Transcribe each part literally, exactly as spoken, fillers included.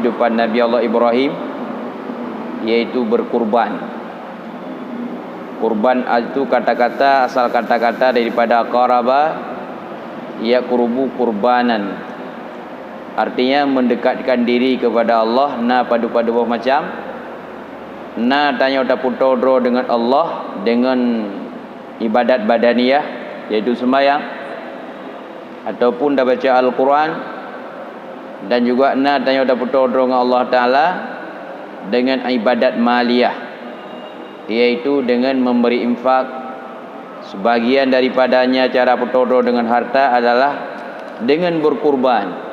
kehidupan Nabi Allah Ibrahim, yaitu berkurban. Kurban itu kata-kata, asal kata-kata daripada qaraba yaqrubu qurbanan. Artinya mendekatkan diri kepada Allah, na padub-padub boh macam. Na tanyoe tapeutoe droe dengan Allah dengan ibadat badaniyah, yaitu sembahyang, ataupun tabaca Al-Quran, dan juga na tanyoe tapeutoe droe dengan Allah Taala dengan ibadat maliyah, yaitu dengan memberi infak. Sebagian daripadanya cara peutoe droe dengan harta adalah dengan berkurban.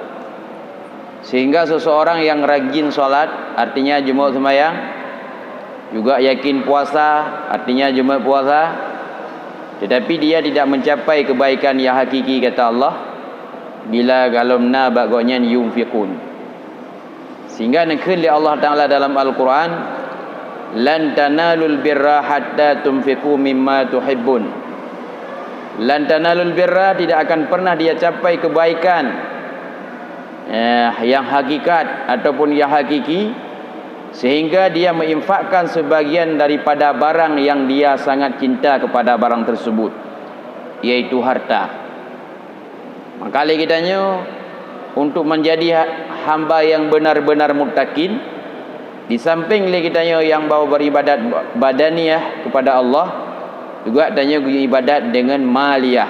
Sehingga seseorang yang rajin salat, artinya jeumeuk sembahyang, juga yakin puasa, artinya jeumeuk puasa, tetapi dia tidak mencapai kebaikan yang hakiki, kata Allah, bila galom na bak gobnyan yunfiqun. Sehingga neukheun lé Allah Taala dalam Al-Quran, "Lan tanalul birra hatta tunfiqu mimma tuhibbun." Lan tanalul birra, tidak akan pernah dia capai kebaikan, eh, yang hakikat ataupun yang hakiki, sehingga dia menginfakkan sebagian daripada barang yang dia sangat cinta kepada barang tersebut, yaitu harta. Maka lé geutanyoe, untuk menjadi ha-, hamba yang benar-benar muttaqin, di samping lé geutanyoe nyang bahwa beribadat ba-, badaniah kepada Allah, juga tanyoe geuibadat dengan maliah,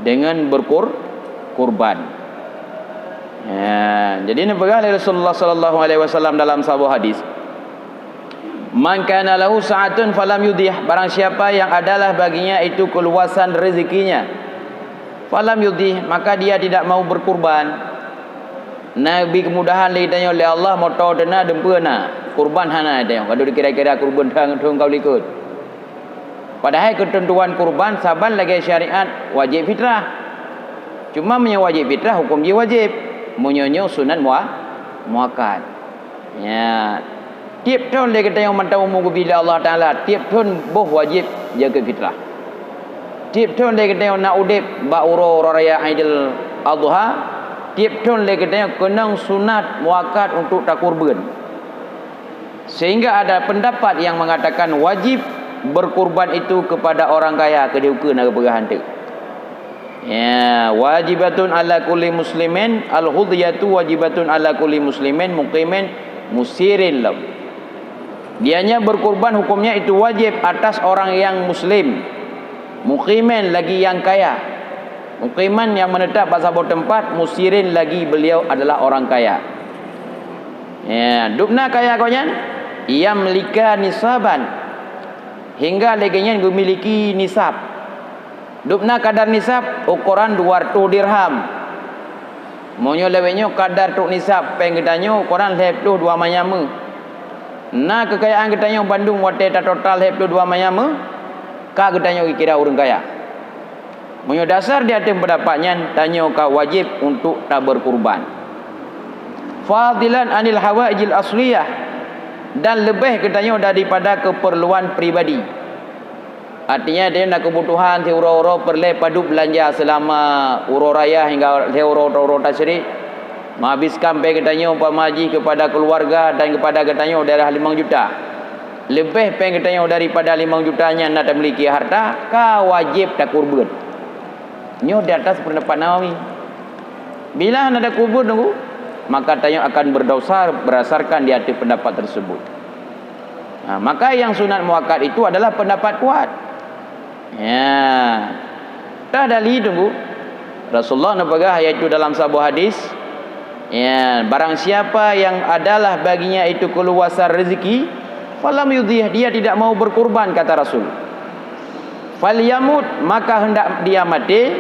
dengan berkur-, kurban. Ya, jadi neupeugah lé Rasulullah sallallahu alaihi wasallam dalam saboh hadis, "Man kana lahu sa'atun falam yudhih," barang siapa yang adalah baginya itu keluasan rezekinya, falam yudhih, maka dia tidak mau berkurban. Nabi kemudahan lé tanyoe lé Allah, moto teuna, dumpeue na, kurban hana tanyoe. Ka dikira-kira kurban thon, thon ka likot. Padahai keuteuntuan kurban saban lagée syariat wajéb fitrah. Cuma meunyoe wajéb fitrah, huköm jih wajéb. Meunyoe nyoe sunat mua-, muakkad. Ya. Tieb thon lé geutanyoe mantong umu geubi lé Allah Taala, tieb thon boh wajéb jakeuet fitrah. Tieb thon lé geutanyoe na udeb bak uroe-uroe raya Aidil Adha, tieb thon lé geutanyoe keunong sunat muakkad untuk takurban. Sehingga ada pendapat yang mengatakan wajib berkurban itu kepada orang kaya, keu di ukeue na geupeugah anteuk. Ya, wajibatun ala kulli muslimin, al-hudhiyatu wajibatun ala kulli muslimin muqimin musirin lam. Dianya berkurban hukumnya itu wajib atas orang yang muslim, muqimin lagi yang kaya. Muqiman yang menetap bak saboh tempat, musirin lagi beliau adalah orang kaya. Ya, dubna kaya gobnyan, yamlika nisaban, hingga lé gobnyan geumiliki nisab. Dubna kadar nisab ukoran dua ratus dirham. Meunyoe lawét nyoe kadar trok nisab péng geutanyoe ukoran lhée ploh dua manyam meuh. Na keukayaan geutanyoe bandum watée tatotal lhée ploh dua manyam meuh, ka geutanyoe geukira ureuëng kaya. Meunyoe dasar di ateueh peundapat nyan, tanyoe ka wajéb untuk tabeurkurban. Fadilan anil hawaijil asliyah, dan leubeh geutanyoe daripada keupeurluan pribadi. Artinya, tanyoe na keubutuhan siuroe-uroe peureulée padub beulanja seulama uroe raya hingga lhée uroe, uroe tasyrik, meuhabiskan péng geutanyoe umpama jih keupada keuluwarga dan keupada geutanyoe daerah limong juta. Leubeh péng geutanyoe daripada limong juta nyan na tamiliki harta, ka wajéb takurban. Nyoe di atas peundapat Nawawi. Bila hana takurban, Teungku, maka tanyoe akan berdosa berdasarkan di ateueh peundapat tersebut. Ha, maka yang sunat muakkad itu adalah pendapat kuat. Ya. Tah dali, Teungku. Rasulullah neupeugah, yaitu dalam saboh hadis, ya, barang siapa yang adalah baginya itu keuluwasan rezeki, falam yudhih, dia tidak mau berkurban, kata Rasul. Falyamut, maka hendak dia mati,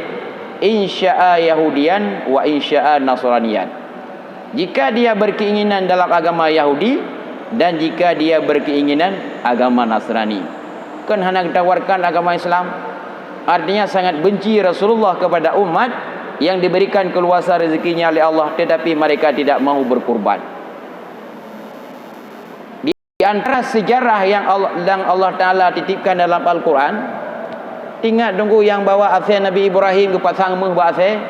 insya'a Yahudian wa insya'a Nasranian. Jika dia berkeinginan dalam agama Yahudi dan jika dia berkeinginan agama Nasrani. Kan hana geuta warkan agama Islam. Artinya sangat benci Rasulullah kepada umat yang diberikan keuluwasan rezekinya oleh Allah, tetapi mereka tidak mau berkurban. Di antara sejarah yang Allah, yang Allah Taala titipkan dalam Al-Quran, ingat, Teungku, yang bahwa asée Nabi Ibrahim geupasang méuh bak asée,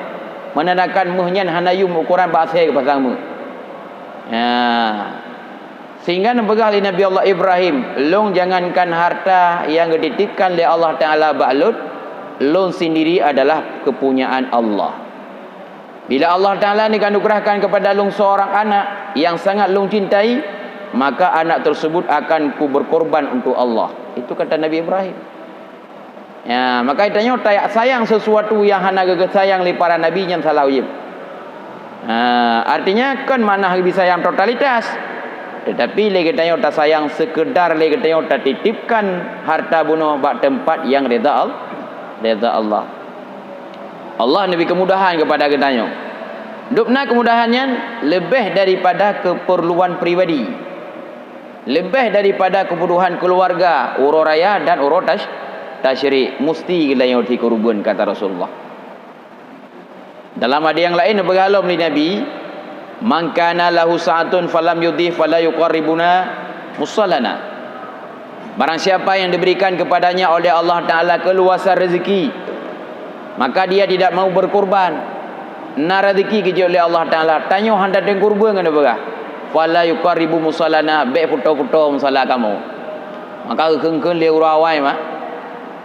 menandakan méuh nyan hana yum ukoran bak asée geupasang méuh. Ya. Sehingga neupeugah lé Nabi Allah Ibrahim, "Lôn jangankan harta nyang geutitipkan lé Allah Taala bak lôn, lôn sendiri adalah kepunyaan Allah. Bila Allah Taala neukanugerahkan kepada lôn seorang anak yang sangat lôn cintai, maka anak tersebut akan kuberkorban untuk Allah." Itu kata Nabi Ibrahim. Ya, maka tanyoe ta sayang sesuatu nyang hana geusayang lé para nabi nyan salah ujeuen. Ha, artinya kon makna geusayang totalitas. Tetapi lé geutanyoe tasayang sekedar lé geutanyoe tatitipkan harta bunoe bak teumpat nyang rida Al-, rida Allah. Allah neubri keumudahan keupada geutanyoe. Dubna keumudahan nyan leubeh daripada keupeurluan pribadi. Leubeh daripada keubutuhan keuluwarga, uroe raya dan uroe tasyrik, musti geutanyoe teukeureubeuen, kata Rasulullah. Dalam hadis nyang laén neupeugah lom lé Nabi, "Man kana lahu sa'atun falam yudhi fala yuqarribuna musallana." Barang siapa yang diberikan kepadanya oleh Allah Taala keluasan rezeki, maka dia tidak mau berkorban. Na rezeki geujok lé Allah Taala, tanyoe hana teukeureubeuen ngon neupeugah, "Fala yuqarribu musallana," bék putôh-putôh musala kamoe. Maka geukheun-kheun lé ureuëng awai mak,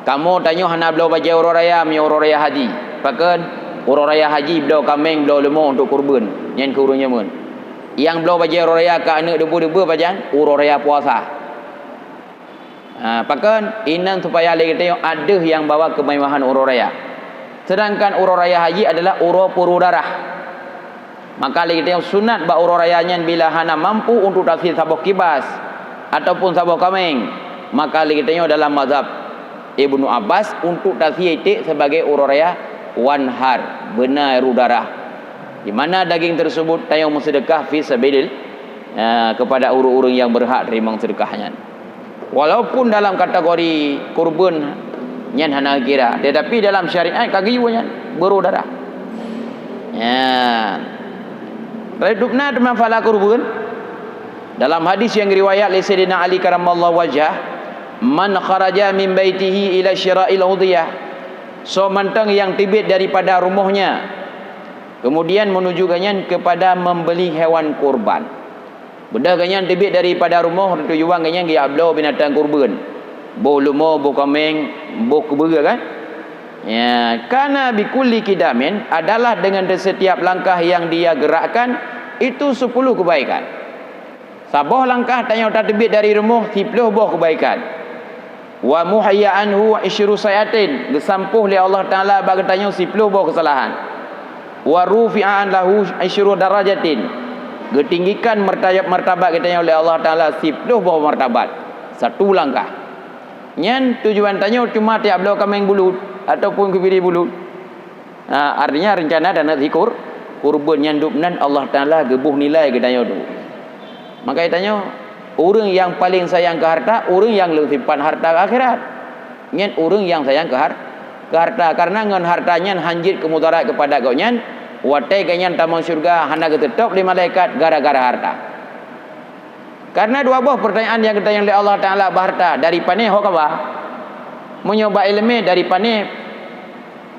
"Kamoe tanyoe hana bloe bajée uroe raya meunyoe uroe raya haji. Pakon? Uroe raya haji bloe kaméng, bloe leumo untuk kurban, nyan keu ureuëng jameun. Nyang bloe bajée uroe raya keu aneuëk deube-deube pajan? Uroe raya puasa." Ha, pakon? Inan supaya lé geutanyoe adeuh nyang bawa keumewahan uroe raya. Sedangkan uroe raya haji adalah uroe puru darah. Maka lé geutanyoe sunat bak uroe raya nyan bila hana mampu untuk tasie saboh kibas ataupun saboh kaméng, maka lé geutanyoe dalam mazhab Ibnu Abbas untuk tasie iték sebagai uroe raya wanhar, beuna ru darah. Di mana daging tersebut tanyoe meuseudeukah fi sabilillah, eh, kepada ureuëng-ureuëng yang berhak teurimong seudeukah nyan. Walaupun dalam kategori kurban nyan hana kira, tetapi dalam syariat ka geuyue nyan beuru darah. Ya. Dari dubna teuma fala kurban. Dalam hadis yang riwayat lé Sayyidina Ali karamallahu wajah, "Man kharaja min baitihi ila syira'il udhiyah." Soe mantong yang teubiet daripada rumohnya, kemudian menuju gobnyan kepada membeli hewan kurban. Beudôh gobnyan teubiet daripada rumoh, tujuan gobnyan geujak bloe binatang kurban. Boh leumo, boh kaméng, boh keubeue kan? Ya, kana bikulli qidamin adalah dengan setiap langkah yang dia gerakkan, itu sepuluh kebaikan. Saboh langkah tanyoe tateubiet dari rumoh, siplôh boh kebaikan. Wa muhya anhu isyru sayatin, geusampôh lé Allah Taala bak geutanyoe siplôh boh keusalahan. Wa rufi'a lahu isyru darajatin, geutinggikan marta-, martabat geutanyoe lé Allah Taala siplôh boh martabat. Satu langkah. Nyan tujuan tanyoe cuma tajak bloe kaméng bulut ataupun keubiri bulut. Ha, artinya rencana dan zikur, kurban nyang dub nan Allah Taala geuboh nilai geutanyoe tu. Maka tanyoe, ureuëng nyang paleng sayang keu harta, ureuëng nyang leueh simpan harta keu akhirat. Nyan ureuëng nyang sayang keu har-, keu harta, karena ngon harta nyan hanjeuet keumudarat keupada gobnyan, watée gobnyan tamong syeuruga hana geuteutôb lé malaikat gara-gara harta. Karena dua boh pertanyaan nyang geutanyong lé Allah Taala bak harta, dari pané ho kaba? Meunyoe bak iéleumé dari pané,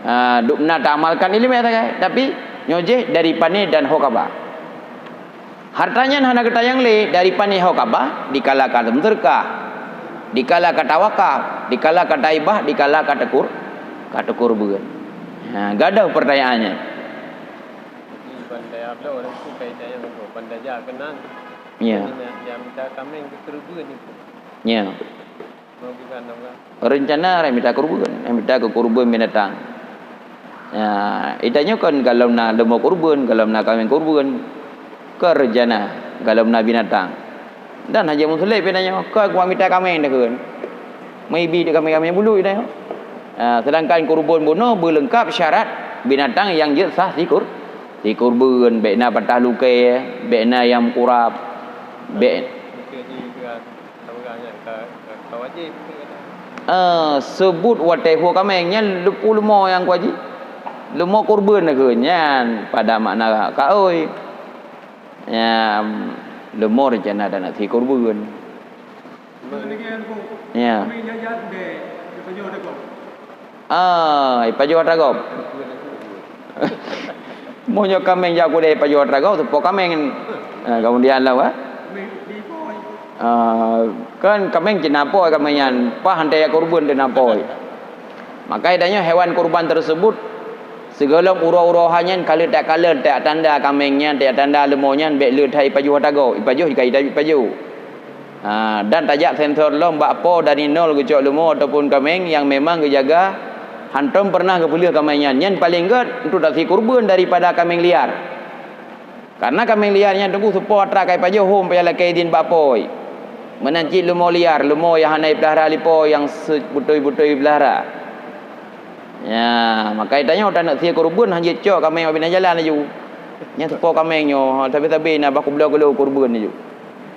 ah, dub na taamalkan iéleumé sagai, tapi nyoe jih dari pané dan ho kaba. Harta nyan hana geutanyong lé dari pané ho kaba, dikala ka meuseudeukah, dikala ka tawakaf, dikala ka taibah, dikala ka teukur-, ka teukurban. Ha, gadôh pertanyaan nyan. Jadi, ban daya bloe, orang tu kai daya bloe, ban daya keunan. Ya. Jadi, nak dia minta kaméng keu keureubeuen itu. Ya. Mau gimana, Bang? Rencana orang minta keureubeuen, orang minta keu keureubeuen binatang. Ya, itanyoe kan galom na leumo keureubeuen, galom na kaméng keureubeuen. Keu rencana, galom na binatang. Dan Haji Musleh pih tanyoe, "Kon kuat mita kaméng dah kheun? Meuibi dek kaméng-kaméng bulu," tanyoe. Ah, sedangkan keureubeuen bunoe beuleungkap syarat binatang nyang jeuet sah sikur-, sikurbeuen, bék na patah lukée, bék na nyang kurab, bék. Ah, seubut watée huköm kaméng nyan leupeu leumo nyang kuaji. Leumo kurbeuen dah kheun nyan pada makna kaôi. Ya, leumo rencana dan até kurban. Ya. Ah, ipajoh ata gob. Meunyoe kaméng jak keudè pajoh atra gob, teupo kaméng. Eh, kemudian lah, eh. Ah, kan kaméng cit na apoy kaméng nyan, paih hana tajak kurban teuh na apoy. Maka tanyoe hewan kurban tersebut, sigohlom uroe-uroe hai nyan ka lheueh takalon, tajak tanda kaméng nyan, tajak tanda leumo nyan, bèk le that ipajoh atra gob, ipajoh ka ipajoh. Ha, dan tajak sensor lom bak po dari nol geucok leumo ataupun kaméng nyang memang geujaga, hantom pernah geupeuleueh kaméng nyan. Nyan paleng gèt untuk tasie kurban daripada kaméng liar. Karena kaméng liar nyan teungku teupo atra ka ipajoh hom payah lakèe idin bak po. Meunan cit leumo liar, leumo nyang hana ipeulahara lé po nyang seubutôi-butôi ipeulahara. Ya, maka tanyoe taneuk sie kurban hana jicok kaméng bak binéh jalan laju. Nyan teupo kaméng nyoe, ha, sabe-sabe na bah kubloe keu lôn kurban laju.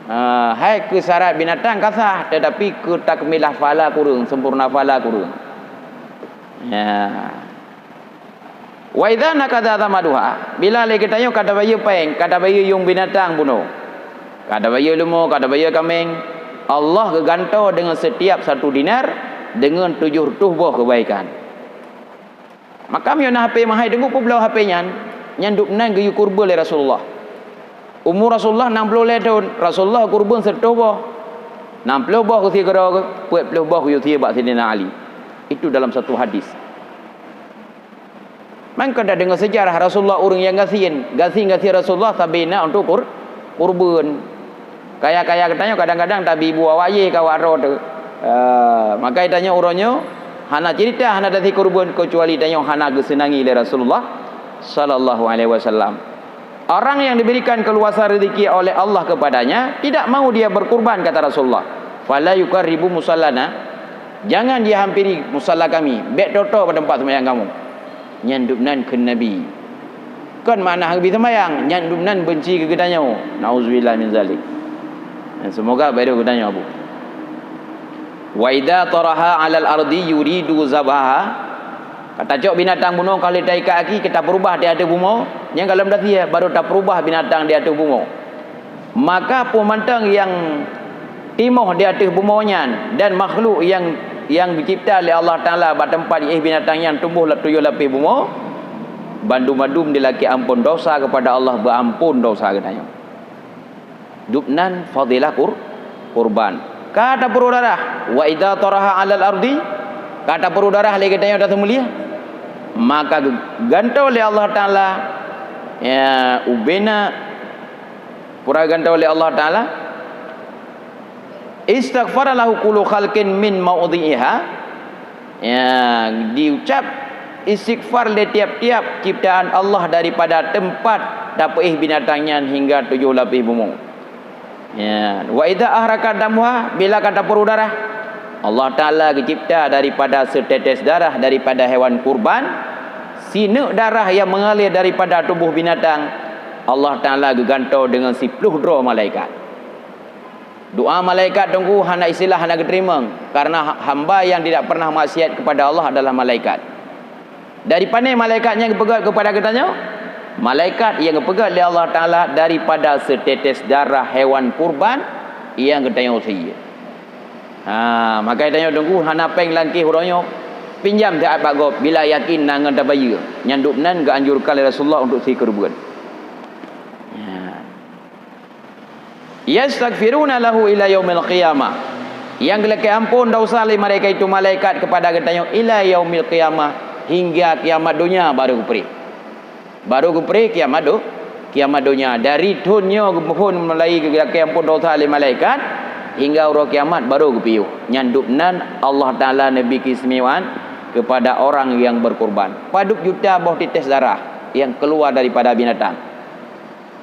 Ha, hai keu syarat binatang ka sah, tetapi keu takmilah pahala kureueng, sempurna pahala kureueng. Ya. Wa idza nakadha zamaduha, bila lé geutanyoe ka tabayeue péng, ka tabayeue yueng binatang bunoe, ka tabayeue leumo, ka tabayeue kaméng, Allah geugantoe deungon setiap satu dinar deungon tujoh reutôh boh keubaikan. Maka meunyoe na H P meuhai teungku peubloe H P nyan, nyan dum nan geuyue kurban lé Rasulullah. Umu Rasulullah nam ploh lhèe thon, Rasulullah kurban sireutôh boh. Nam ploh boh geusie keudroe, peuet ploh boh geuyue sie bak Saidina Ali. Itu dalam satu hadis. Maka tadeungoe seujarah Rasulullah ureueng nyang gasien, gasien-gasien Rasulullah sabe na untuk kur-, kurban. Kaya-kaya geutanyoe kadang-kadang tabi bu awak jéh ka awak droe teuh. Ah, maka tanyoe uroe nyoe hana cerita, hana tasie kurban, kecuali tanyoe hana geuseunangi lé Rasulullah sallallahu alaihi wasallam. Orang yang diberikan keluasan rezeki oleh Allah kepadanya, tidak mau dia berkurban, kata Rasulullah. Fala yuqarribu musallana, jangan dia hampiri musalla kami, bèk toe-toe bak teumpat seumayang kamoe. Nyan dum nan kheun Nabi. Kon makna hana geubri seumayang, nyan dum nan beunci keu geutanyoe. Nauzubillah min zalik. Dan semoga baru geutanyoe, Abu. Wa idza taraha 'alal ardi yuridu zabaha, ka tacok binatang bunoe ka lheueh taikat aki, ka tapeurubah di ateueh bumoe, nyan ka lom tasie, baru tapeurubah binatang di ateueh bumoe. Maka peue mantong nyang timoh di ateueh bumoe nyan dan makhluk nyang, nyang geucebta lé Allah Taala bak teumpat jiéh binatang nyan tumboh lam tujoh lapéh bumoe, bandum-bandum dilakèe amphon desya keupada Allah, beuamphon desya geutanyoe. Dum nan fadhilah kur-, kurban. Ka tapeurôh darah, wa idza taraha 'alal ardi, ka tapeurôh darah lé geutanyoe taseumeulieh, maka geugantoe lé Allah Taala, ya, ubena pura gantoe lé Allah Taala, istaghfara lahu kullu khalqin min maudhi'iha, ya, diucap istighfar lé tiap-tiap ciptaan Allah daripada teumpat tapeuéh binatang nyan hingga tujoh lapéh bumoe. Ya, wa idza ahraqa damuha, bila ka tapeurôh darah, Allah Taala geucebta daripada seutetes darah daripada hewan kurban, sineuk darah nyang meungalir daripada tuboh binatang, Allah Taala geugantoe deungon siploh droe malaikat. Doa malaikat teungku hana istilah hana geuteurimong, karena ha-, hamba yang tidak pernah maksiat kepada Allah adalah malaikat. Dari pane malaikat nyan geupeugét keupada geutanyoe? Malaikat nyang geupeugét lé Allah Taala daripada seutetes darah hewan kurban nyang geutanyoe sie. Ha, maka tanyoe teungku hana péng langkéh uroe nyoe, pinjam siat bak gob bila yakin na ngon tabayeue. Nyan dum nan geuanjurkan lé Rasulullah untuk sie kurban. Ya. Yastaghfiruna lahu ila yaumil qiyamah. Nyang geulakèe amphon desya lé malaikat itu malaikat keupada geutanyoe ila yaumil qiyamah, hingga kiamat donya baru geupreh. Baru geupreh kiamat do-, kiamat donya. Dari thon nyoe geuphon mulai geulakèe amphon desya lé malaikat hingga uroe kiamat baru geupiôh. Nyan dum nan Allah Taala neubri keistimewaan keupada orang nyang beukurban. Padub juta boh tites darah nyang keuluwa daripada binatang.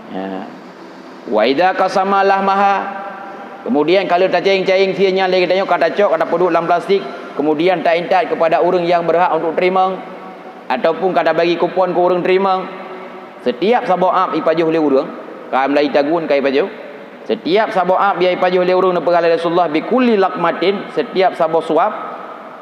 Ya. Wa idza qasama lahmaha, kemudian ka lheueh taceng-ceng sie nyan lé geutanyoe ka tacok, ka tapeuduek lam plastik, kemudian taintat keupada ureueng nyang beurhak untuk teurimong, ataupun ka tabagi kupon keu ureueng teurimong. Setiap saboh ap ipajoh lé ureueng, ka mulai tagun ka ipajoh. Setiap saboh ap nyang ipajoh lé ureueng neupeugah lé Rasulullah, "Bi kulli laqmatin," setiap saboh suap,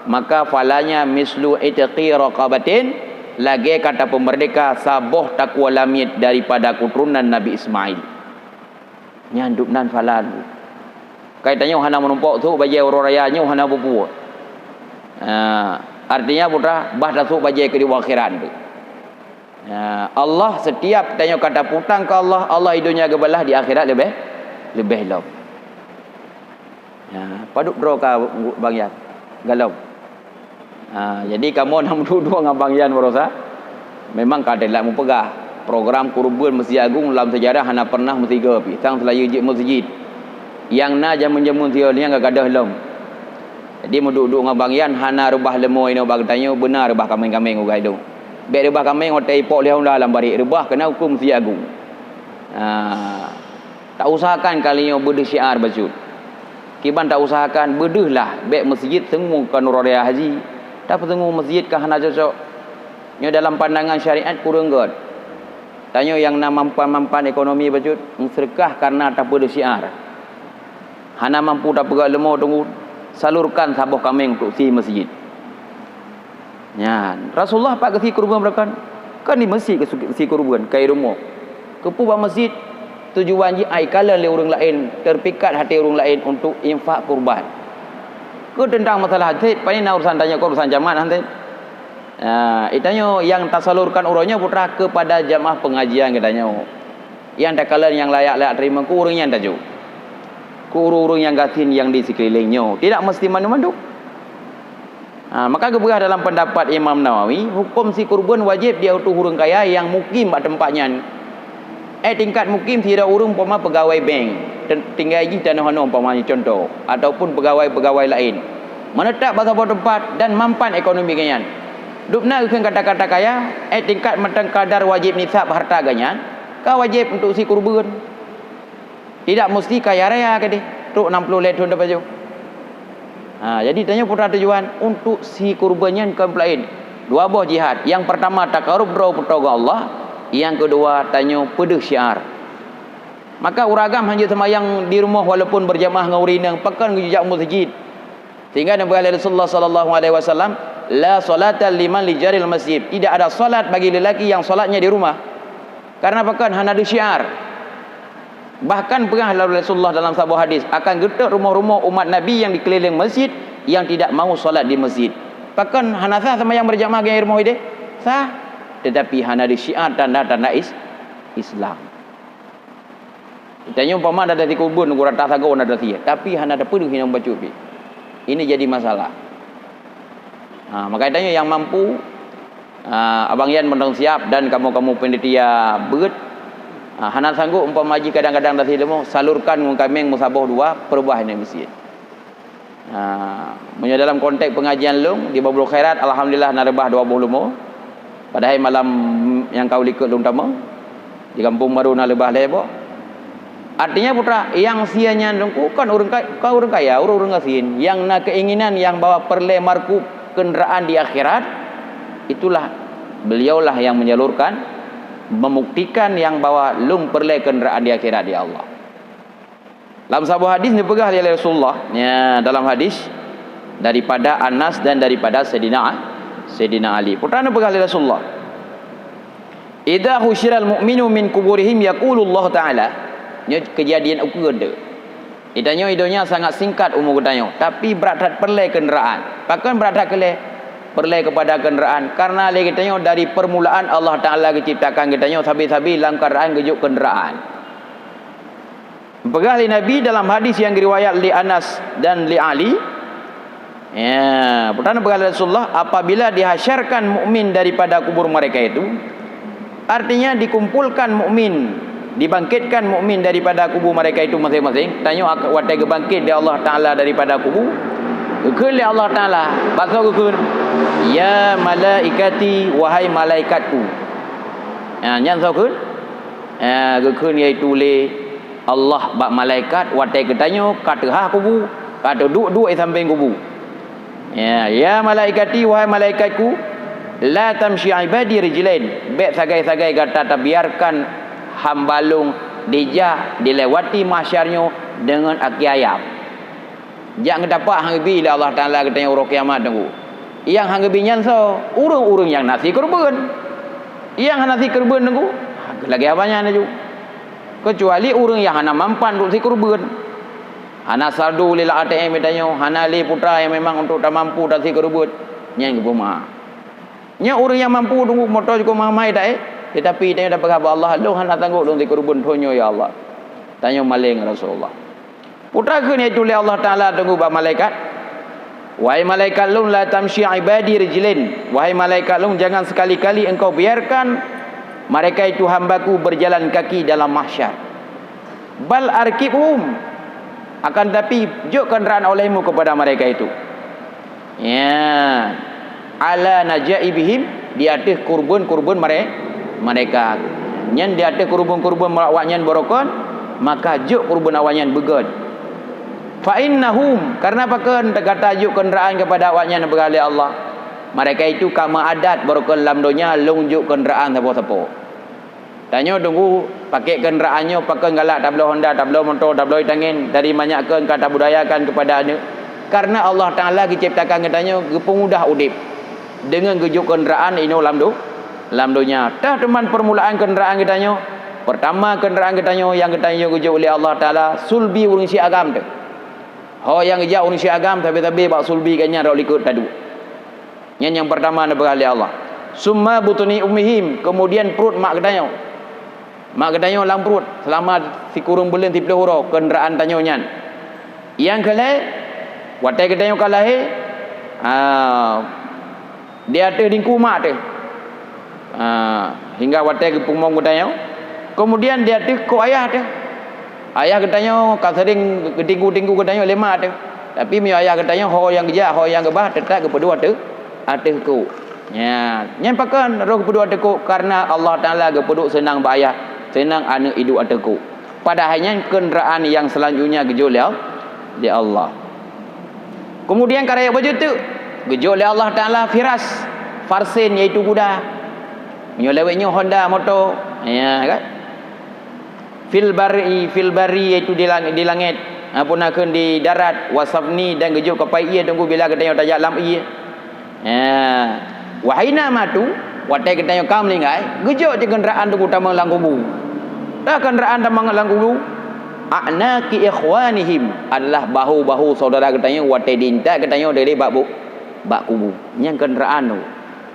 maka pahalanya mislu itqi raqabatin, lagèe ka tapeumeurdeka saboh takue lamiet daripada keuturonan Nabi Ismail. Nyan dum nan pahala. Kai tanyoe hana meurumpok sôk bajèe uroe raya nyoe hana peue-peue. Ha, artinya putra bah tasôk bajèe keu di akhirat tu. Ya, Allah, setiap tanyoe ka taputang keu Allah, Allah di donya geubalah, di akhirat leubeh, leubeh lom. Ya, padub droe ka Bang Yan? Galom. Ha, jadi kamoe na meuduek-duek ngon Bang Yan barosa. Memang ka teulat mupeugah, program keureubeuen Meuseujid Agong lam seujarah hana pernah meusigoe pih, sang seulayeue jeuet meuseujid. Nyang na jameun-jameun sigoe nyan ka gadôh lom. Jadi meuduek-duek ngon Bang Yan hana reubah leumo inoe bak geutanyoe, beuna reubah kaméng-kaméng u Gaidong. Bèk reubah kaméng watèe ipok lé Honda lam barèk, reubah keunan ukeue Meuseujid Agong. Ha, tausahakan kali nyoe beudeuh syiar bacut. Kiban tausahakan beudeuh lah, bèk meuseujid teungoh ka nurot raya haji, tapeuteungoh meuseujid ka hana cocok. Nyoe dalam pandangan syariat kureueng gèt. Tanyoe nyang na mampan-mampan ekonomi bacut, meuseudeukah kareuna tapeudeuh syiar. Hana mampu tapeugöt leumo teungku, salurkan saboh kaméng untuk sie meuseujid. Nyan, Rasulullah pat geusie keureubeuen beurakon? Kan di meuseujid geusie keureubeuen, keu rumoh. Keupeue bak meuseujid? Tujuan jih ai kalon lé ureueng laén, teupikat até ureueng laén untuk infak kurban. Keu teuntang masalah hansét, pane na urusan tanyoe, keu urusan jamaah hansét. Ah, geutanyoe nyang tasalurkan uroe nyoe putra keupada jamaah pengajian geutanyoe. Nyang takalon nyang layak-layak teurimong keu ureueng nyan tajok. Keu ureueng-ureueng nyang gasien nyang di sikeulileng nyoe. Tidak meusti mandum-mandum. Ha, maka geupeugah dalam peundapat Imam Nawawi, huköm sie keureubeuen wajéb di ateueh ureueng kaya nyang mukim bak teumpat nyan. Eh, tingkat mukim sidroe ureueng umpama peugawai bank, te-, tinggai jih tanoh anoe umpama contoh, ataupun peugawai-peugawai laén. Meuneutap bak saboh teumpat dan mampan ekonomi geuhnyan. Dubna geukheun kata-kata kaya, eh, tingkat mantong kadar wajéb nisab harta geuhnyan, ka wajéb untuk sie keureubeuen. Tidak meusti kaya raya keudeh, trok nam ploh lhèe thôn teupajoh. Ha, jadi tanyoe putra tujuan untuk sie keureubeuen nyan kon peulaén. Dua boh jihad. Nyang peurtama takarub droe peutoe Allah, nyang keudua tanyoe peudeuh syiar. Maka ureueng agam hanjeuet seumayang di rumoh walaupun beurjamaah ngon ureueng inong, pakon geujak u meuseujid. Sehingga neupeugah lé Rasulullah sallallahu alaihi wasallam, "La salata liman li jaril masjid." Tidak ada salat bagi lelaki yang salatnya di rumah. Karena pakon? Hana deuh syiar. Bahkan peugah lé Rasulullah dalam saboh hadis, akan geutot rumoh-rumoh umat Nabi yang di keulileng masjid yang tidak mau salat di masjid. Pakon hana sah seumayang beurjamaah di rumoh ideh? Sah, tetapi hana deuh syiar tanda-tanda is-, Islam. Tanyoe umpama na tasie keureubeuen, gurata sagoe na tasie, tapi hana tapeudeuh inong bacut pih. Ini jadi masalah. Ha, maka tanyoe nyang mampu, ha, Abang Yan mantong siap dan kamoe-kamoe panitia beuet, ha, hana sanggob umpama jih kadang-kadang tasie leumo, salurkan ngon kaméng meusaboh dua, peureubah inong meuseujid. Ha, meunyoe dalam konteks pengajian lôn di Babul Khairat, alhamdulillah na reubah dua boh leumo. Padahai malam nyang ka u likot lôn tamong, di Kampung Baru na reubah lhèe boh. Artinya putra, nyang sie nyan teungku kon ureueng ka-, kon ureueng kaya, ureueng-ureueng gasien nyang na keinginan nyang bahwa peureulèe markub kendaraan di akhirat, itulah beliaulah yang menyalurkan, membuktikan nyang bahwa lôn peureulèe kendaraan di akhirat, ya Allah. Lam saboh hadis neupeugah lé Rasulullah, ya, dalam hadis daripada Anas dan daripada Saidina, Saidina Ali. Putra neupeugah lé Rasulullah, "Idza husyiral mu'minu min kuburihim yaqulu Allah Ta'ala." Nyoe keujadian ukeue deuh. Geutanyoe i donya sangat singkat umu geutanyoe, tapi brat that peureulèe kendaraan. Pakon brat that keulèe? Peureulèe keupada kendaraan. Karena lé geutanyoe dari permulaan Allah Ta'ala geuciptakan geutanyoe sabe-sabe lam keuadaan geujok kendaraan. Peugah lé Nabi dalam hadis nyang riwayat lé Anas dan lé Ali, ya, peugah lé Rasulullah, apabila dihasyarkan mukmin daripada kubur mereka itu, artinya dikumpulkan mukmin, dibangkitkan mukmin daripada kubur mereka itu masing-masing, tanyoe ak-, watèe geubangkit lé Allah Ta'ala daripada kubur, geukheun lé Allah Ta'ala, bak soe geukheun? "Ya malaikati, wahai malaikatku." Ya, nyan soe kheun? Ya, geukheun yaitu lé Allah bak malaikat watèe geutanyoe ka teuhah kubu, ka teuduek-duek di sampéng kubu. Ya, "Ya malaikati, wahai malaikatku, la tamshi ibadi rijlain." Bèk sagai-sagai gata tabiarkan hamba lôn dijak dilewati mahsyar nyoe deungon aki ayam. Jak geutapak han geubi lé Allah Ta'ala geutanyoe uroe kiamat teungku. Nyang han geubi nyan soe? Ureueng-ureueng nyang na sie keureubeuen. Nyang hana sie keureubeuen teungku, lagèe haba nyan laju. Keucuali ureueng nyang hana mampan untuk sie keureubeuen. Hana saldo lé lam A T M geutanyoe, hana lé putra nyang memang untuk tamampu tasie keureubeuen. Nyan geupeuma. Nyoe ureueng nyang mampu teungku, moto jukôb mahai-mahai taéh. Teutapi tanyoe tapeugah bak Allah, "Lôn hana sanggob lôn sikeureubeuen thon nyoe, ya Allah." Tanyoe maleng Rasulullah. Peue takheun, yaitu lé Allah Taala teungku bak malaikat, "Wahai malaikat lôn, la tamshi ibadi rijlain. Wahai malaikat lôn, jangan sekali-kali engkau biarkan mereka itu hamba-Ku berjalan kaki dalam mahsyar. Bal arkibhum, akan tapi jok kenderaan olehmu kepada mereka itu." Ya, "Ala najaibihim," di ateueh keureubeuen-keureubeuen mere-, mereka. Nyan di ateueh keureubeuen-keureubeuen awaknyan beurukon, maka jok keureubeuen awaknyan beugöt. "Fa innahum," karena pakon gata jok kenderaan kepada awaknyan, peugah lé Allah, "Mereka itu ka meuadat beurukon lam donya lôn jok kenderaan sapo-sapo." Tanyoe teungku pakai kenderaan nyoe, pakon galak tabloe Honda, tabloe moto, tabloe tangen, dari manyak kön ka tabudayakan kepada aneuk. Karena Allah Taala geuciptakan geutanyoe geupeumudah udeb deungon geujok kenderaan inoe lam do-, lam donya. Tah teuma permulaan kenderaan geutanyoe, pertama kenderaan geutanyoe nyang geutanyoe geujok lé Allah Taala, sulbi ureuëng si agam teuh. Ho nyang geujak ureuëng si agam sabe-sabe bak sulbi geuhnyan rot likot taduek. Nyan nyang pertama neupeugah lé Allah. "Summa butuni ummihim," kemudian pruet mak geutanyoe. Mak geutanyoe lam pruet selama sikureueng buleuen siplôh uroe kenderaan tanyoe nyan. Nyang keu lhée, watée geutanyoe ka lahé, ah, di ateueh dingku mak teuh. Ah, hingga watée geupeumong geutanyoe. Kemudian di ateueh kok ayah teuh. Ayah geutanyoe ka sering geutinggu-tinggu geutanyoe lé mak teuh. Tapi meunyoe ayah geutanyoe ho nyang geujak, ho nyang geubah, teutap geupeuduek ateueh, ateueh kok. Nya, nyan pakon roh geupeuduek ateueh kok? Karena Allah Taala geupeuduek seunang bak ayah, seunang aneuk iduek ateueh kok. Padahai nyan kenderaan nyang seulanjutnya geujok lé Al-, lé Allah. Kemudian ka rayeuk bacut teuk, geujok lé Allah Taala firas, farsin, yaitu kuda. Meunyoe lawét nyoe Honda, moto, ya kan? Fil barri, fil barri, yaitu di lang-, di langét, amphon nakheun di darat, wasafni, dan geujok keupai ié teungku bila geutanyoe tajak lam ié. Ya. Wahina matu, watée geutanyoe ka meuninggai, geujok cit kenderaan teungku tamong lam kubu. Tah kenderaan tamong lam kubu, a'naqi ikhwanihim, adalah bahu-bahu saudara geutanyoe watée diintat geutanyoe dari bak bu-, bak kubu. Nyan kenderaan tu.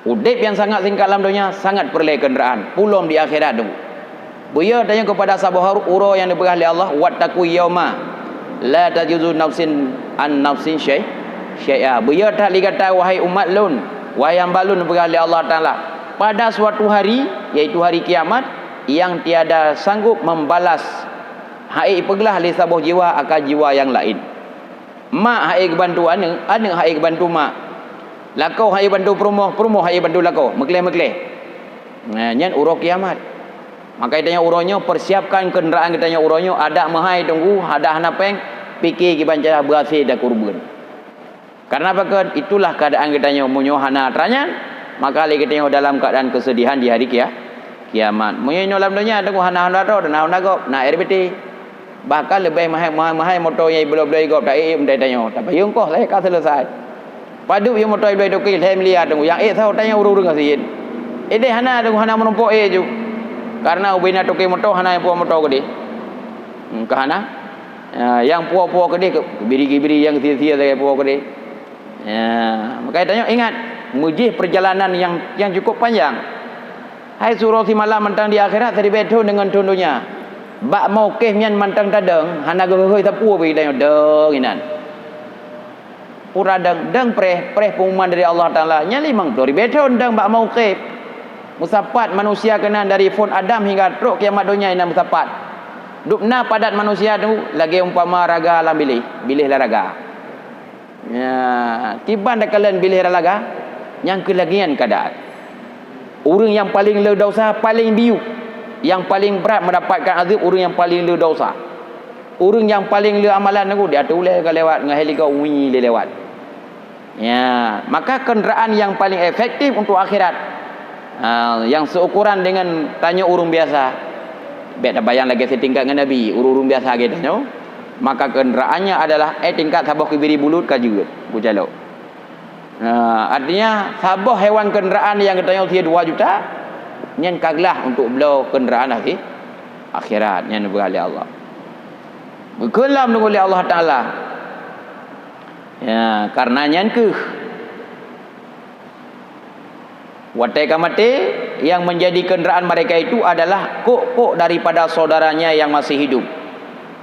Udeb nyang sangat singkat lam donya, sangat peureulée kenderaan. Pulom di akhirat tu. Beuyo tanyoe keupada saboh uroe nyang neupeugah lé Allah, "Wattaqu yauma la tajuzu nafsin an nafsin syai-, syai'a." Beuyo that lé gata, wahai umat lôn, wahai hamba lôn, neupeugah lé Allah Taala, pada suatu hari, yaitu hari kiamat, yang tiada sanggup membalas, han ék peuglah lé saboh jiwa akan jiwa nyang laén. Mak han ék geubantu aneuk, aneuk han ék geubantu mak. Lakoe han ék bantu peurumoh, peurumoh han ék bantu lakoe, meukleh-meukleh. Nah, nyan uroe kiamat. Maka geutanyoe uroe nyoe, persiapkan kenderaan geutanyoe uroe nyoe, adak meuhai teungku, adak hana péng, pike kiban cara beuhasé dan keureubeuen. Karena pakon? Itulah keadaan geutanyoe, meunyoe hana atra nyan, maka lé geutanyoe dalam keadaan kesedihan di hari kia-, kiamat. Meunyoe inoe lam donya teungku hana Honda droe, hana Honda gob, na R B T. Bahkan leubeh mahai, mahai, mahai moto nyang ibloe-bloe gob, ta ék meutai tanyoe, tapayeue ongkoh lhée ka seuleusoe. Padub yue moto ibloe toke lhée miliar teungku, nyang ék saho tanyoe ureuëng-ureuëng gasien. Ideh hana teungku, hana meurumpok ék ju. Karena ubena toke moto hana nyang puwoe moto keudeh. Hmm, ka hana. Ya, nyang puwoe-puwoe keudeh, biri-biri nyang sie-sie sagai puwoe keudeh. Ya, makanya tanyoe ingat, meujih perjalanan nyang, nyang cukup panjang. Hai siuroe simalam mantong di akhirat, siribée thon deungon thon donya. Bak mauqif nyan mantong tadong, hana geuhôi-hôi sapeue bak geutanyoe dong inan. Pura dong, dong preh, preh pengumuman dari Allah Taala. Nyan limong ploh ribée thon dong bak mauqif. Meusapat manusia keunan dari phon Adam hingga trok kiamat donya inan meusapat. Dubna padat manusia tu lagée umpama raga lam biléh, biléh lam raga. Ya, kiban takalon biléh ralaga, nyang keu lagée nyan keadaan. Ureuëng nyang paleng le desya, paleng biyuek, nyang paleng brat meudapatkan azeub ureuëng nyang paleng le desya. Ureuëng nyang paleng le amalan nyoe, di ateueh ulée ka lewat, ngon helikop wui lé lewat. Ya, maka kenderaan nyang paleng efektif untuk akhirat. Ha, nyang seuukuran deungon tanyoe ureuëng biasa. Bék tabayang lagée sitingkat ngon Nabi, ureuëng-ureuëng biasa lagée tanyoe. Maka kenderaannya adalah, eh, tingkat saboh keubiri bulut ka jeuet, beucalok. Ha, artinya, saboh hewan kenderaan nyang geutanyoe sie dua juta, nyan ka glah untuk bloe kenderaan akhi-, akhirat, nyan neupeugah lé Allah. Geukheun lom neupeugah lé Allah Taala. Ya, karena nyan keuh. Watée ka maté, Yang menjadi kenderaan mereka itu adalah kok-kok daripada saudaranya yang masih hidup.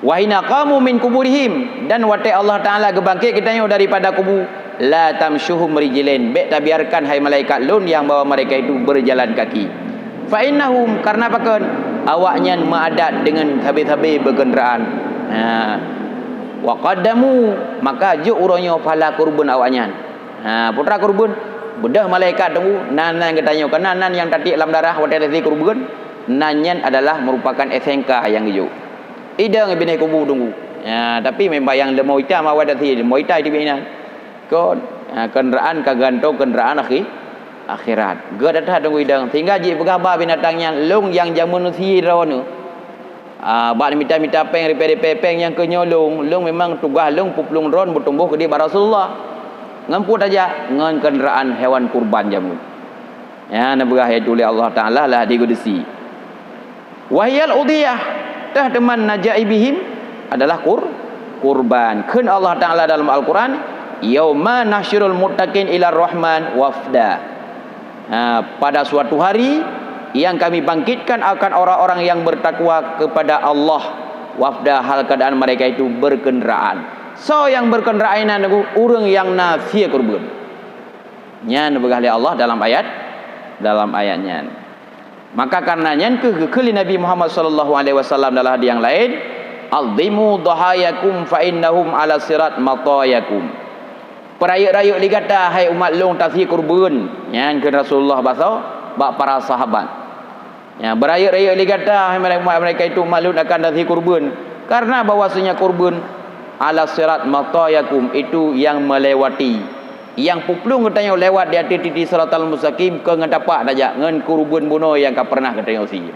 Wa hina qamu min kuburihim, dan watée Allah Taala geubangkét geutanyoe daripada kubu, la tamshuhum rijlain, bék tabiarkan hai malaikat Lôn nyang bawa mereka itu berjalan kaki. Fa innahum, karena pakon, awaknyan meuadat deungon sabe-sabe beukeunderaan. Ha. Wa qaddamu, maka jok uroe nyoe phala keureubeuen awaknyan. Ha, peue treuk keureubeuen, beudôh malaikat teungku, nan-nan geutanyoe, keunan nan nyang tatiek lam darah watée tasi keureubeuen, nan nyan adalah merupakan S N K nyang geujok. Idong binéh kubu teungku. Ya, tapi memang nyang leumo itam awai tasi, leumo itam di binéh. Kon, ha, kenderaan ka gantoe kenderaan akhi-, akhirat. Geuh that teungku idong, sehingga jipeugah bak binatang nyan, lôn nyang jameun sie droeneuh. Ah, bak mita-mita péng, ripée-ripée péng nyang keu nyoe lôn, lôn memang tugaih lôn peuplueng droen beutumbôh keudéh bak Rasulullah. Ngon peue tajak? Ngon keunderaan hewan kurban jameun. Nyan neupeugah, yaitu lé Allah Taala lah di Qudsi. Wa hiyal udhiyah, teuh teuma najaibihim adalah kur-, kurban. Kheun Allah Taala dalam Al-Quran, "Yauma nahsyurul muttaqin ila rahman wafda." Ha, pada suatu hari yang Kami bangkitkan akan orang-orang yang bertakwa kepada Allah, wafda, hal keadaan mereka itu berkenderaan. Soe nyang berkenderaan inan teungku? Ureuëng nyang na sie keureubeuen. Nyan neupeugah lé Allah dalam ayat, dalam ayat nyan. Maka karena nyan kheueh geukheun lé Nabi Muhammad sallallahu alaihi wasallam dalam hadis nyang laén, "Azimu dhahayakum fa innahum ala sirat matayakum." Peurayeuk-rayeuk lé gata, hai umat lôn, tasi keureubeuen. Nyan kheun Rasulullah bak soe? Bak para sahabat. Ya, beurayeuk-rayeuk lé gata, hai umat mereka itu, umat lôn, akan tasi keureubeuen. Karena bahwasanya keureubeuen ala sirat matayakum itu yang melewati, yang peuplueng geutanyoe lewat di ateueh titi siratal mustaqim, keu ngon tapak tajak, ngon keureubeuen bunoe nyang ka pernah geutanyoe sie.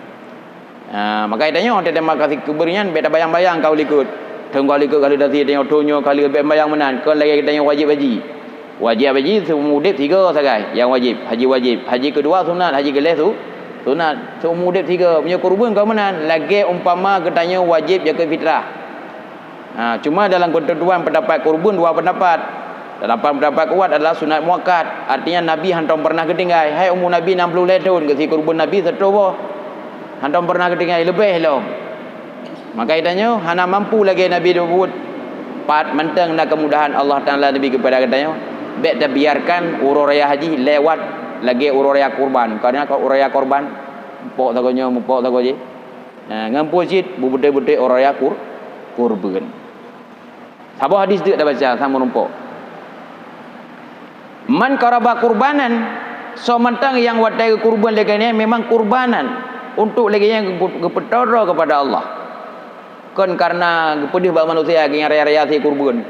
Ha, maka geutanyoe, teuh teuma ka si keureubeuen nyan, bék tabayang-bayang ka u likot. Thon ka u likot ka lheueh tasi, tanyoe thon nyoe ka lheueh, bék bayang meunan, kon lagée geutanyoe wajéb haji. Wajéb haji seumeu udeb sigoe sagai nyang wajéb, haji wajéb. Haji keudua sunat, haji keulhée su-, sunat. Seumeu udeb sigoe, meunyoe keureubeuen ka meunan, lagée umpama geutanyoe wajéb jakeuet fitrah. Ha, cuma dalam keutentuan pendapat keureubeuen dua pendapat. Dalam pendapat kuat adalah sunat muakkad, artinya Nabi hantom pernah geutinggai. Hai umu Nabi nam ploh lhée thon, geusie keureubeuen Nabi siratoh boh. Hantom pernah geutinggai, leubeh lom. Maka geutanyoe hana mampu lagée Nabi Daud, pat mantong na keumudahan Allah Taala Nabi keupada geutanyoe, bék tabiarkan uroe raya haji lewat lagée uroe raya kurban. Karena uroe raya kurban, mupok sagoe nyoe, mupok sagoe jih. Nah, ngon peue cit beubeutôi-beutôi uroe raya kur-, kurban. Saboh hadis teuk tabaca sama rumpok. "Man qaraba qurbanan," soe mantong nyang watée geukurban lé geuh nyan memang qurbanan untuk lé geuh nyan geupe-, geupeutoro keupada Allah. Kon karena geupeudeuh bak manusia geuh nyan raya-raya sie kurban.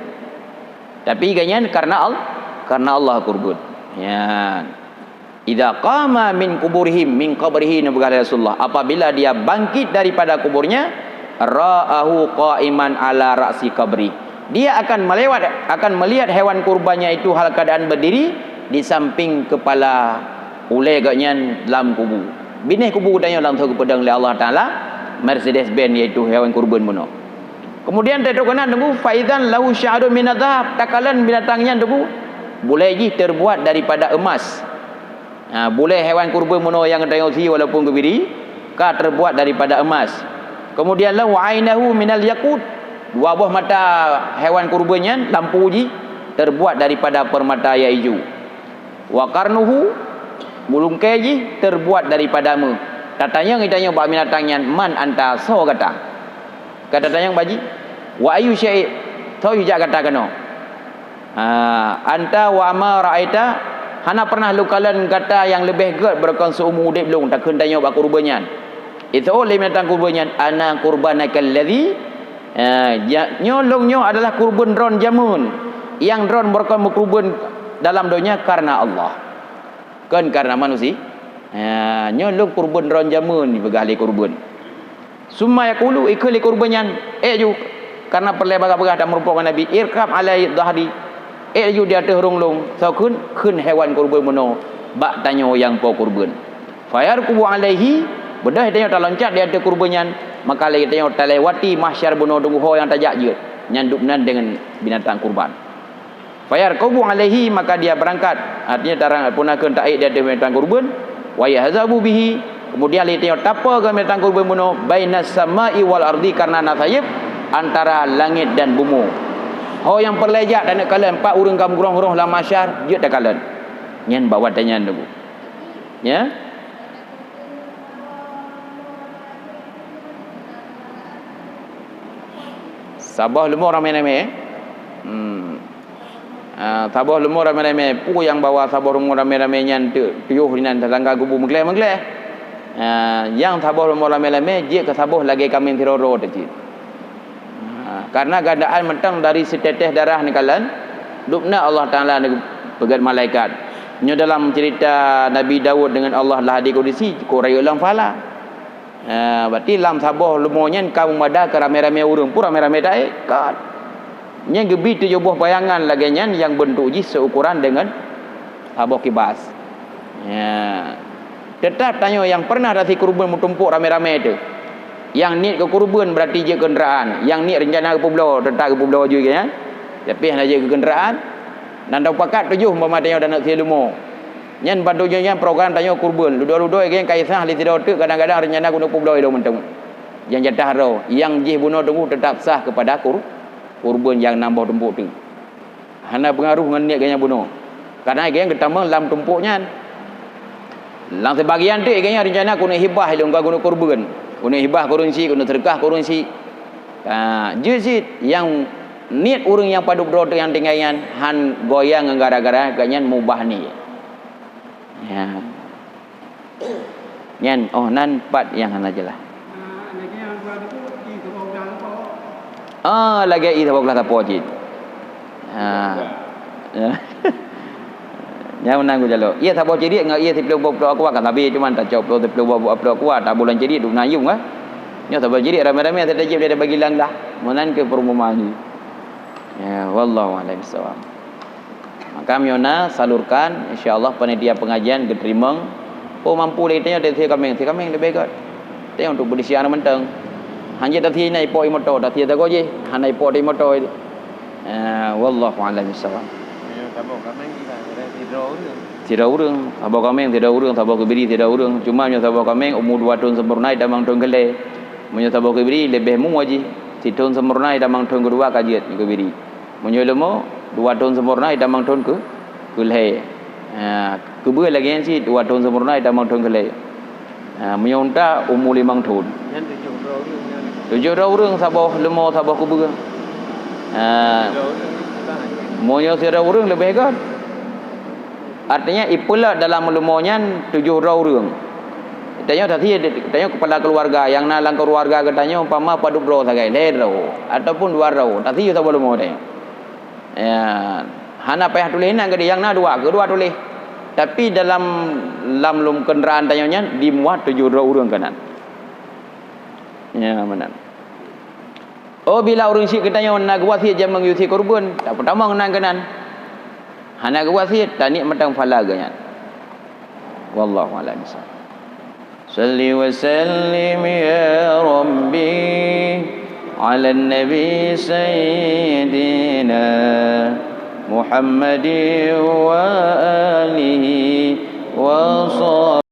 Tapi geuh nyan karena Al-, karena Allah kurban. Nyan. "Idza qama min kuburihim, min qabrihi," neupeugah lé Rasulullah, apabila dia bangkit daripada kuburnya, "ra'ahu qa'iman ala ra'si qabri." Dia akan melewat, akan melihat hewan kurbannya itu hal keadaan berdiri di samping kepala ulée geuh nyan lam kubu. Binéh kubu geutanyoe langsung geupeudong lé Allah Taala Mercedes Benz, yaitu hewan kurban bunoe. Kemudian teuh keunan teungku, "Fa idzan lahu sya'run min dzahab," takalon binatang nyan teungku, bulée jih terbuat daripada emas. Ha, bulée hewan kurban bunoe nyang geutanyoe sie walaupun geubiri, ka terbuat daripada emas. Kemudian lahu ainahu minal yakut, dua boh mata hewan kurban nyan lampu jih terbuat daripada permata nyang ijo. Wa qarnuhu, bulungkée jih terbuat daripada méuh. Tatanyong geutanyoe bak binatang nyan, "Man anta, soe gata?" Ka tatanyong bak jih, "Wa ayyu syai', soe jak gata keunoe?" Ha, "Anta wa ma ra'aita," hana pernah lôn kalon gata nyang leubeh gét beureukan seumu udeb lôn, takheun tanyoe bak kurban nyan. Itu'oh lé binatang kurban nyan, "Ana qurbanakal ladzi," ha, ja-, nyoe lôn nyoe adalah kurban droen jameun, nyang droen beureukan meukurban dalam donya karena Allah. Kon karena manusia. Ha, nyoe lôn kurban droen jameun, jipeugah lé kurban. Summa yaqulu, ikheun lé kurban nyan, "Ék ju," karena peureulée bagah-bagah tameurumpok ngon Nabi, "irkab alai dhahri," ék ju di ateueh rhueng lôn, soe kheun, kheun hewan kurban bunoe bak tanyoe nyang po kurban. Fayarkubu alaihi, beudôh tanyoe taloncat di ateueh kurban nyan, maka lé tanyoe talewati mahsyar bunoe teungku ho nyang tajak jeuet, nyan dub nan deungon binatang kurban. Fayarkubu alaihi, maka dia berangkat. Artinya tarang puna kheun taék di ateueh binatang kurban. Wa yahzabu bihi, kemudian lé tanyoe tapo keu binatang kurban bunoe, bainas sama'i wal ardi, karena na sayeuep antara langét dan bumoe. Ho nyang peureulée jak taneuk kalon, pat ureuëng ka meugroh-groh lam mahsyar, jeuet takalon. Nyan bak watée nyan teungku. Ya. Saboh leumo ramé-ramé. Hmm. Ah, saboh leumo ramé-ramé. Peue nyang bawa saboh leumo ramé-ramé nyan tu-, tuyoh inan tatangga kubu meugleh-meugleh. Ah, nyang saboh leumo ramé-ramé jeuet keu saboh lagée kaméng sidroe-droe teuh cit. Ha, karena gandaan mantong dari sitetes darah neukalon, dubna Allah Taala neupeugét malaikat. Nyoe dalam cerita Nabi Daud dengan Allah lam hadis kudusi, "Kurayeuk lom phala." Ha, berarti lam saboh leumo nyan ka meumada keu ramé-ramé ureuëng, peue ramé-ramé taék, kon. Nyan geubi tujoh boh bayangan lagée nyan nyang beuntuk jih seuukuran deungon saboh kibas. Ya. Teutap tanyoe nyang pernah tasi kurban meutumpok ramé-ramé teuh. Nyang niet keu kurban berarti jeuet keu kenderaan. Nyang niet reuncana geupeubloe, teutap geupeubloe jih nyan. Tapi hana jeuet keu kenderaan. Nan tapakat tujoh umpama tanyoe taneuk sie leumo. Nyan ban tujoh nyan program tanyoe kurban. Ludoe-ludoe geng ka isah lé sidroe teuk, kadang-kadang reuncana keuneuk peubloe ilong mantong. Nyang jatah droe, nyang jih bunoe teungku teutap sah keupada kur-, kurban nyang nam boh tumpok teuh. Hana peungaruh ngon niet geuh nyang bunoe. Karena geuh nyang geutamong lam tumpok nyan. Lam sibagian teuk geuh nyang reuncana keuneuk hibah ilong ka keuneuk kurban. Keuneuk hibah keu ureuëng syiek, keuneuk seudeukah keu ureuëng syiek. Ha, jeuet cit nyang niet ureuëng nyang padub droe teuh nyang tinggai nyan han goyang gara-gara geuh nyan mubah niet. Ya. Nyan, oh, nan pat nyang hana jeulaih. Ah, lagée ié saboh glah sapo cit. Ah. Nyan meunan geujalok. Ié saboh ciriek ngon ié siplôh boh ploh aqua kan sabe, cuman tacok ploh siplôh boh ploh aqua, tabulan ciriek dum na yuem kan. Nyoe saboh ciriek ramé-ramé teujieb dari bagi lang dah. Meunan keu perumpamaan jih. Ya, wallahu a'lam bissawab. Maka meunyoe na, salurkan, insya Allah panitia pengajian geuteurimong. Oh, mampu lé tanyoe teusie kaméng, sie kaméng leubeh gét. Tanyoe untuk beusiang mantong. Hanjeuet teusie na ipok di moto, teusie sagoe jih, hana ipok di moto. Eh, wallahu a'lam bissawab. Meunyoe saboh kaméng, sidroe ureuëng. Sidroe ureuëng, saboh kaméng, sidroe ureuëng, saboh keubiri, sidroe ureuëng. Cuma meunyoe saboh kaméng, umu dua thon sempurna, itamong thon keulhèe. Meunyoe saboh keubiri, leubeh muwoe jih. Sithon sempurna, itamong thon keudua ka jeuet keubiri. Meunyoe leumo, dua thon sempurna, itamong thon keu, keulhèe. Ha, keubeue lagée nyan cit, dua thon sempurna, itamong thon keulhèe. Ha, meunyoe unta, umu limong thon. Nyan tujoh droe ureuëng nyan. Tujoh droe ureuëng, saboh leumo, saboh keubeue. Ha, meunyoe sidroe ureuëng leubeh gét. Artinya, ipeulot dalam leumo nyan tujoh droe ureuëng. Tanyoe tasi, tanyoe kepala keluarga nyang na lam keluarga geutanyoe umpama padub droe sagai, lhèe droe ataupun dua droe, tasi saboh leumo tanyoe. Ya, hana payah tuléh inan geude nyang na dua, keudua tuléh. Tapi dalam, lam lom kenderaan tanyoe nyan dimuat tujoh droe ureuëng keunan. Ya, meunan. Oh, bila ureuëng syiek geutanyoe na geuwasiet jamén geuyue sie kurban, tapeutamong nan keunan. Hana geuwasiet, taniet mantong phala geuh nyan. Wallahu a'lam bissawab. Salli wa sallim ya Rabbi ala Nabi Sayyidina Muhammadin wa alihi wa sahbihi.